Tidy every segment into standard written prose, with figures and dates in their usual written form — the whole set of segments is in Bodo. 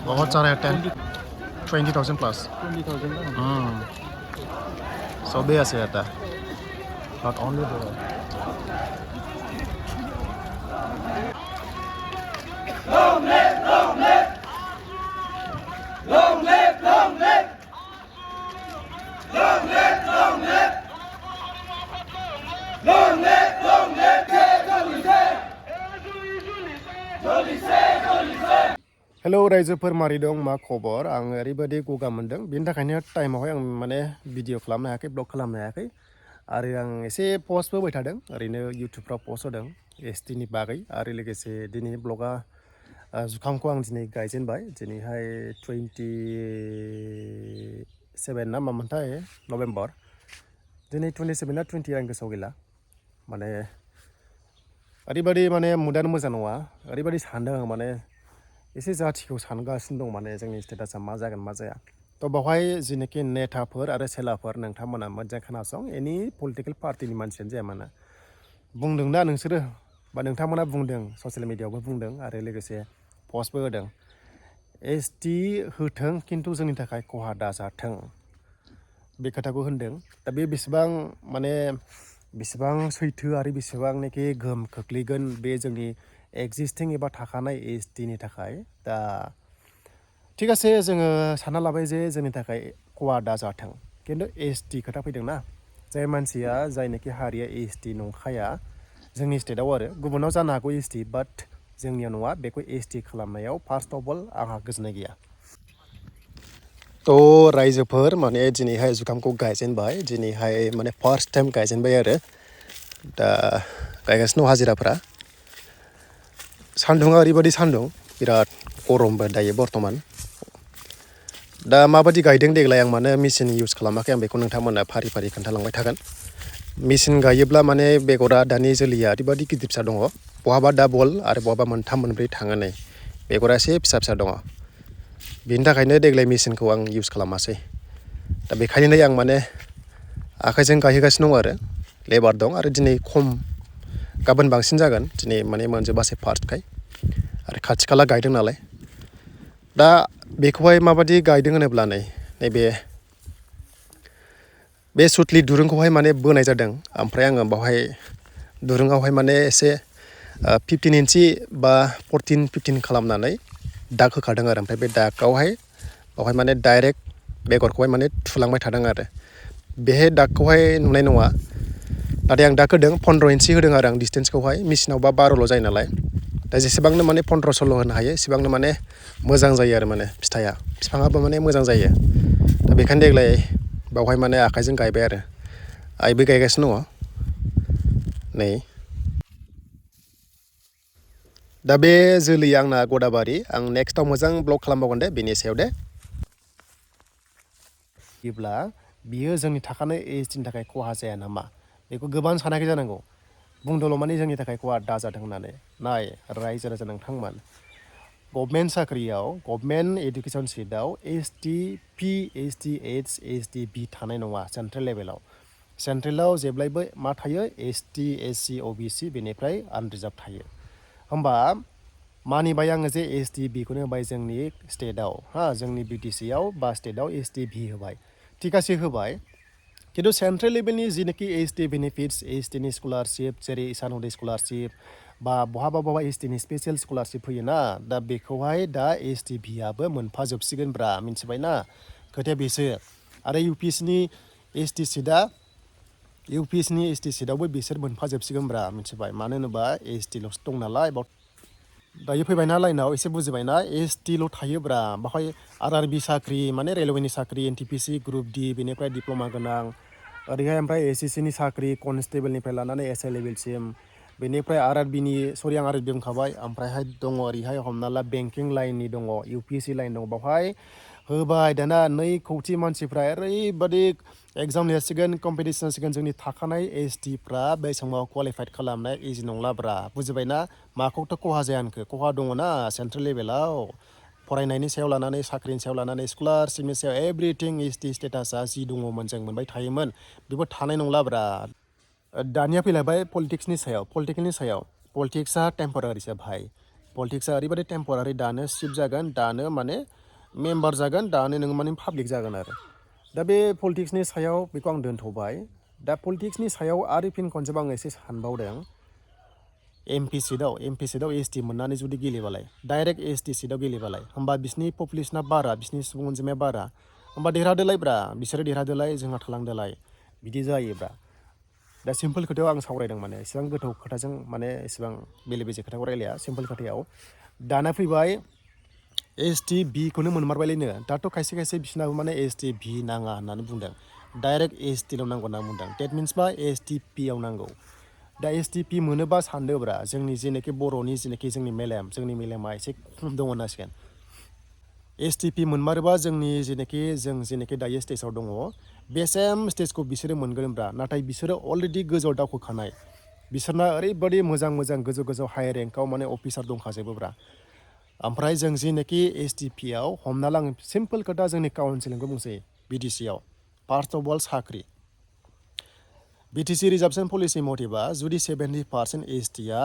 बहुत सारे हैं 20,000 plus 20,000 सबै আছে এটা not only the Long live, long live! Long live, long live! Long live, long live! Long live, long live! Hello रायजोफोर मारै दं मा खबर आं ओरैबायदि गगा मोनदों बेनि थाखायनो टाइमावहाय आं माने भिडिअ खालामनो हायाखै ब्लग खालामनो हायाखै आरो आं एसे पस्टबो होबाय थादों ओरैनो इउटिउबफ्राव पस्ट होदों एसटिनि बागै आरो लोगोसे दिनैनि ब्लगा जुखामखौ आं दिनै गायजेनबाय दिनैहाय 27 ना मामोनथाय नभेम्बर दिनै 27 ना 20 आं गोसोआव गैला माने ओरैबायदि माने मुदानो मोजां नङा ओरैबायदि सानदों आं माने एसे जाथिखौ सानगासिनो दं माने जोंनि स्टेटासा मा जागोन मा जाया थ' बेवहाय जिनोखि नेताफोर आरो सेलाफोर नोंथांमोना मोजां खोनासं एनि पलिटिकेल पार्टिनि मानसियानो जाया मानो बुंदों ना नोंसोरो बा नोंथांमोना बुंदों ससियेल मिडियायावबो बुंदों आरो लोगोसे पस्टबो होदों एसटि होथों खिन्थु जोंनि थाखाय खहा दाजाथों बे खोथाखौ होनदों दा बे बेसेबां माने बेसेबां सैथो आरो बेसेबांनाखि गोहोम खोख्लैगोन बे जोंनि एक्जिस्टिं एबा थाखानाय एसटिनि थाखाय दा थिग आसे जोङो सानना लाबाय जे जोंनि थाखाय खहा दाजाथों खिन्थु एसटि खोथा फैदोंना जाय मानसिया जायनाखि हारिया एसटि नंखाया जोंनि स्टेटआव आरो गुबुनाव जानो हागौ एसटि बाट जोंनियाव नङा बेखौ एसटि खालामनायाव फार्स्ट अफ अल आंहा गोजोननाय गैया थ' रायजोफोर माने दिनैहाय जुखामखौ गायजेनबाय दिनैहाय माने फार्स्ट टाइम गायजेनबाय आरो दा गायगासिनो दं हाजिराफ्रा सान्दुङा ओरैबायदि सान्दुं बिराद गरमबो दायो बर्थमान दा माबायदि गायदों देग्लाय आं मानो मेचिन इउज खालामाखै आं बेखौ नोंथांमोना फारि फारि खोन्थालांबाय थागोन मेचिन गायोब्ला माने बेगरा दानि जोलैया ओरैबायदि गिदिर फिसा दङ बहाबा डाबल आरो बहाबा मोनथाम मोनब्रै थाङो नै बेगरा एसे फिसा फिसा दङ बेनि थाखायनो देग्लाय मेचिनखौ आं इउज खालामासै दा बेखायनो आं माने आखाइजों गायहोगासिनो दं आरो लेबार दं आरो दिनै खम गाबोन बांसिन जागोन दिनै माने मोनजोबासै फार्स्टखाय आरो खाथि खाला गायदों नालाय दा बेखौहाय माबायदि गायदों होनोब्ला नैबे बे सुतलि दुरुंखौहाय माने बोनाय जादों ओमफ्राय आङो बावहाय दुरुङावहाय माने एसे 15 इन्सि बा 14-15 खालामनानै दाग होखादों आरो ओमफ्राय बे दागआवहाय बावहाय माने डाइरेक्ट बेगरखौहाय माने थुलांबाय थादों आरो बेहाय दागखौहाय नुनाय नङा नाथाय आं दाग होदों 15 इन्सि होदों आरो आं डिसटेन्सखौहाय मेचिनावबा 12ल' जायो नालाय दा जेसेबांनो माने 15-16 होनो हायो एसेबांनो माने मोजां जायो आरो माने फिथाइया बिफाङाबो माने मोजां जायो दा बेखायनो देग्लाय बावहाय माने आखाइजों गायबाय आरो आइबो गायगासिनो दङ नै दा बे जोलैया आंना गदाबारि आं नेक्स्टआव मोजां ब्लग खालामबावगोन दे बेनि सायाव दे बिदिब्ला बियो जोंनि थाखानाय एसटिनि थाखाय खहा जाया नामा बेखौ गोबां सानाखै जानांगौ बुंदोंल' माने जोंनि थाखाय खहा दाजाथों होननानै नाय रायजो राजा नोंथांमोन गभर्नमेन्ट साख्रियाव गभर्नमेन्ट एडुकेसन सिटआव ST P ST H ST B थानाय नङा सेन्ट्रेल लेभेलाव सेन्ट्रेलाव जेब्लायबो मा थायो एसटि एससि अबिसि बेनिफ्राय आनरिजार्भ थायो होमबा मानिबाय आङो जे एसटि बिखौनो होबाय जोंनि स्टेटआव जोंनि बिटिसिआव बा स्टेटआव एसटि भि होबाय थिगासे होबाय खिन्थु सेन्ट्रेल लेभेलनि जिनोखि एसटि बेनिफिट्स एसटिनि स्कलारशिप जेरै इसान उदय स्कलारशिप बा बहाबा एसटिनि स्पेसियेल स्कलारशिप फैयोना दा बेखौहाय दा एसटि भिआबो मोनफाजोबसिगोनब्रा मिन्थिबायना खोथाया बेसो आरो इउपिएससिनि एसटि सिटआ इउपिएससिनि एसटि सिटआवबो बिसोर मोनफाजोबसिगोनब्रा मिथिबाय मानो होनोबा एसटिल'सो दं नालाय दायो फैबायना लाइनाव एसे बुजिबायना एसटिल' थायोब्रा बाहाय आरआरबि साख्रि माने रेलवेनि साख्रि एनटिपिसि ग्रुप डि बेनिफ्राय डिप्ल'मा गोनां ओरैहाय ओमफ्राय एसएससिनि साख्रि कनस्टेबलनिफ्राय लानानै एसआइ लेभेलसिम बेनिफ्राय आरआरबिनि सरि आं आरआरबि बुंखाबाय ओमफ्रायहाय दङ ओरैहाय हमना ला बेंकिं लाइननि दङ इउपिएससि लाइन दङ बावहाय होबाय दाना 2 कौटि मानसिफ्रा ओरैबादि एग्जाम लिरसिगोन कम्पिटिसन जासिगोन जोंनि थाखानाय एसटिफ्रा बे समाव क्वालिफाइड खालामनाय इजि नंलाब्रा बुजिबायना माखौथ' खहा जाया होनखो खहा दङना सेन्ट्रेल लेभेलाव फरायनायनि सायाव लानानै साख्रिनि सायाव लानानै स्कलारशिपनि सायाव एभ्रिथिं एसटि स्टेटासा जि दङमोन जों मोनबाय थायोमोन बेबो थानाय नंलाब्रा दानिया फैलायबाय पलिटिक्सनि सायाव पलिटिकेलनि सायाव पलिटिक्सआ टेम्परारिसो भाई पलिटिक्सआ ओरैबायदि टेम्परारि दानो सिफ जागोन दानो माने मेम्बार जागोन दानो नों माने पाब्लिक जागोन आरो दा बे पलिटिक्सनि सायाव बेखौ आं दोनथ'बाय दा पलिटिक्सनि सायाव आरो फिन खनसेबो आं एसे सानबावदों एम पि सिटआव एस टि मोननानै जुदि गेलेबालाय डाइरेक्ट एस टि सिटआव गेलेबालाय होमबा बिसिनि पपुलेसना बारा बिसिनि सुबुं अनजिमाया बारा होमबा देरहादोलायब्रा बिसोरो देरहादोलाय जोंहा थालांदोलाय बिदि जायोब्रा दा सिम्पोल खोथायाव आं सावरायदों माने एसेबां गोथौ खोथाजों माने एसेबां बेले बेजे खोथाखौ रायलाया सिम्पोल खोथायाव दाना फैबाय एस टि बिखौनो मोनमारबायलायनो दाथ' खायसे खायसे बिसिनाबो माने एस टि भि नाङा होननानै बुंदों डाइरेक्ट एस टिल' नांगौ होनना बुंदों डेट मिन्सबा एस टि पिआव नांगौ दा एस टि पि मोनोबा सानदोब्रा जोंनि जेनाखि बर'नि जेनाखि जोंनि मेलेमा एसे खम दङ होननांसिगोन एस टि पि मोनमारोबा जोंनि जेनाखि दायो स्टेजाव दङ बे सेम स्टेजखौ बिसोरो मोनगोनब्रा नाथाय बिसोरो अलरेडि गोजौआव दावखोखानाय बिसोरना ओरैबायदि मोजां गोजौ हाइ रेंकआव माने अफिसार दंखाजोबोब्रा ओमफ्राय जों जेनाखि एस टि पिआव हमना ला आं सिम्पोल खोथा जोंनि काउन्सिलिंखौ बुंसै बिटिसिआव फार्स्ट अफ अल साख्रि बिटिसि रिजार्भेसन पलिसि मथेबा जुदि 70% एस टिआ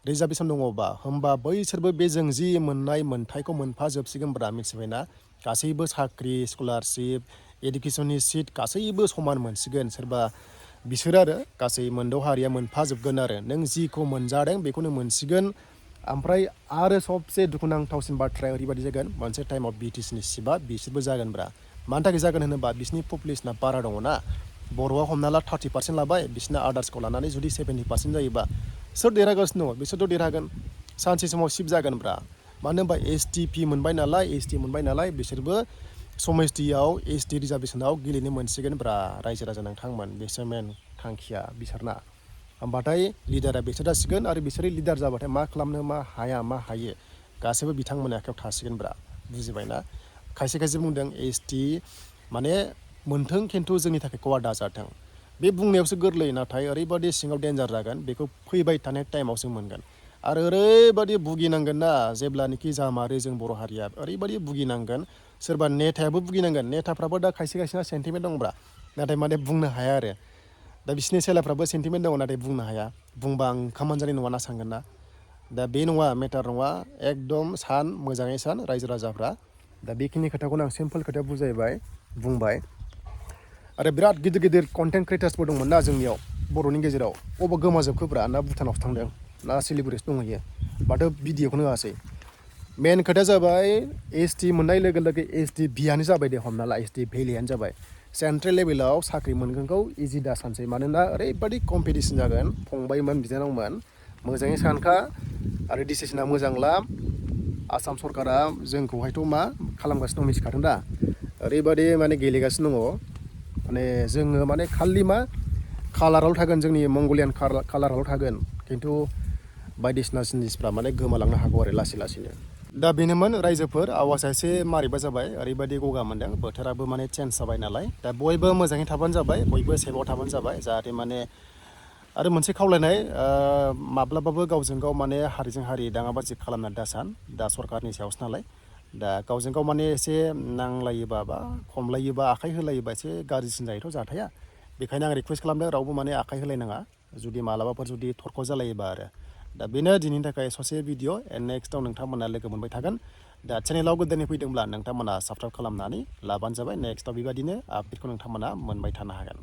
रिजार्भेसन दङबा होमबा बैसोरबो बे जों जि मोननाय मोन्थायखौ मोनफाजोबसिगोनब्रा मिथिबायना गासैबो साख्रि स्कलारशिप इडुकेसननि सिट गासैबो समान मोनसिगोन सोरबा बिसोर आरो गासै मोनद' हारिया मोनफाजोबगोन आरो नों जिखौ मोनजादों बेखौनो मोनसिगोन ओमफ्राय आरो सबसे दुखुनांथावसिन बाथ्राया ओरैबायदि जागोन मोनसे टाइमाव बिटिसिनि सिटआ बिसोरबो जागोनब्रा मानि थाखाय जागोन होनोबा बिसिनि पपुलेसना बारा दङ ना बर'आ हमना ला 30% लाबाय बिसिना आदार्सखौ लानानै जुदि 70% जायोबा सोर देरहागासिनो दङ बिसोरथ' देरहागोन सानसे समाव सिफ जागोनब्रा मानो होनबा एस टि पि मोनबाय नालाय बिसोरबो समस्तियाव एस टि रिजार्भेसनाव गेलेनो मोनसिगोनब्रा रायजो राजा नोंथांमोन बिसोर मेन थांखिया बिसोरना होमबाथाय लिडारा बिसोर जासिगोन आरो बिसोरो लिडार जाबाथाय मा खालामनो मा हायो गासैबो बिथांमोननि आखायाव थासिगोनब्रा बुजिबायना खायसे बुंदों एस टि माने मोनथों खिन्थु जोंनि थाखाय खहा दाजाथों बे बुंनायावसो गोरलै नाथाय ओरैबायदि सिङाव डेन्जार जागोन बेखौ फैबाय थानाय टाइमावसो मोनगोन आरो ओरैबायदि भुगिनांगोन ना जेब्लानोखि जामारो जों बर' हारिया ओरैबायदि भुगिनांगोन सोरबा नेतायाबो भुगिनांगोन नेताफ्राबो दा खायसेना सेन्टिमेन्ट दंब्रा नाथाय माने बुंनो हाया आरो दा बिसिनि सेलाफ्राबो सेन्टिमेन्ट दङ नाथाय बुंनो हाया बुंबा आं ओंखाम मोनजानाय नङा ना सानगोन ना दा बे नङा मेटार नङा एकदम मोजाङै सान रायजो राजाफ्रा दा बेखिनि खोथाखौनो आं सिम्पोल खोथायाव बुंबाय आरो बिराद गिदिर कन्टेन्ट क्रिएटार्सबो दंमोन ना जोंनियाव बर'नि गेजेराव अबाव गोमाजोबखोब्रा ना भुटानावसो थांदों ना सिलिगुरिसो दंहैयो माथो भिडिअखौनो होआसै मेन खोथाया जाबाय एस टि मोननाय लोगो लोगो एस टि भिआनो जाबाय दे हमना ला एस टि भेलियानो जाबाय सेन्ट्रेल लेभेलाव साख्रि मोनगोनखौ इजि दा सानसै मानोना ओरैबायदि कम्पिटिसन जागोन फंबायमोन बिनानावमोन मोजाङै सानखा आरो डिसिसना मोजां ला आसाम सरकारा जोंखौहायथ' मा खालामगासिनो दं मिथिखादों दा ओरैबायदि माने गेलेगासिनो दङ माने जोङो माने खालि मा कालाराल' थागोन जोंनि मंगलियान कालाराल' थागोन खिन्थु बायदिसिना जिनिसफ्रा माने गोमालांनो हागौ आरो लासैनो दा बेनोमोन रायजोफोर आवाजा एसे मारैबा जाबाय ओरैबायदि गगा मोनदों बोथोराबो माने चेन्ज जाबाय नालाय दा बयबो मोजाङै थाबानो जाबाय बयबो सेफआव थाबानो जाबाय जाहाथे माने आरो मोनसे खावलायनाय माब्लाबाबो गावजों गाव माने हारिजों हारि दाङाबाजि खालामना दासान दा सरकारनि सायावसो नालाय दा गावजों गाव माने एसे नांलायोबा बा खमलायोबा आखाइ होलायोबा एसे गाज्रिसिन जायोथ' जाथाया बेखायनो आं रिकुवेस्ट खालामदों रावबो माने आखाइ होलायनाङा जुदि मालाबाफोर जुदि थरख' जालायोबा आरो दा बेनो दिनैनि थाखाय ससे भिडिअ नेक्स्टआव नोंथांमोना लोगो मोनबाय थागोन दा चेनेलाव गोदानै फैदोंब्ला नोंथांमोना साबस्क्राइब खालामनानै लाबानो जाबाय नेक्स्टआव बेबायदिनो आपडेटखौ नोंथांमोना मोनबाय थानो हागोन।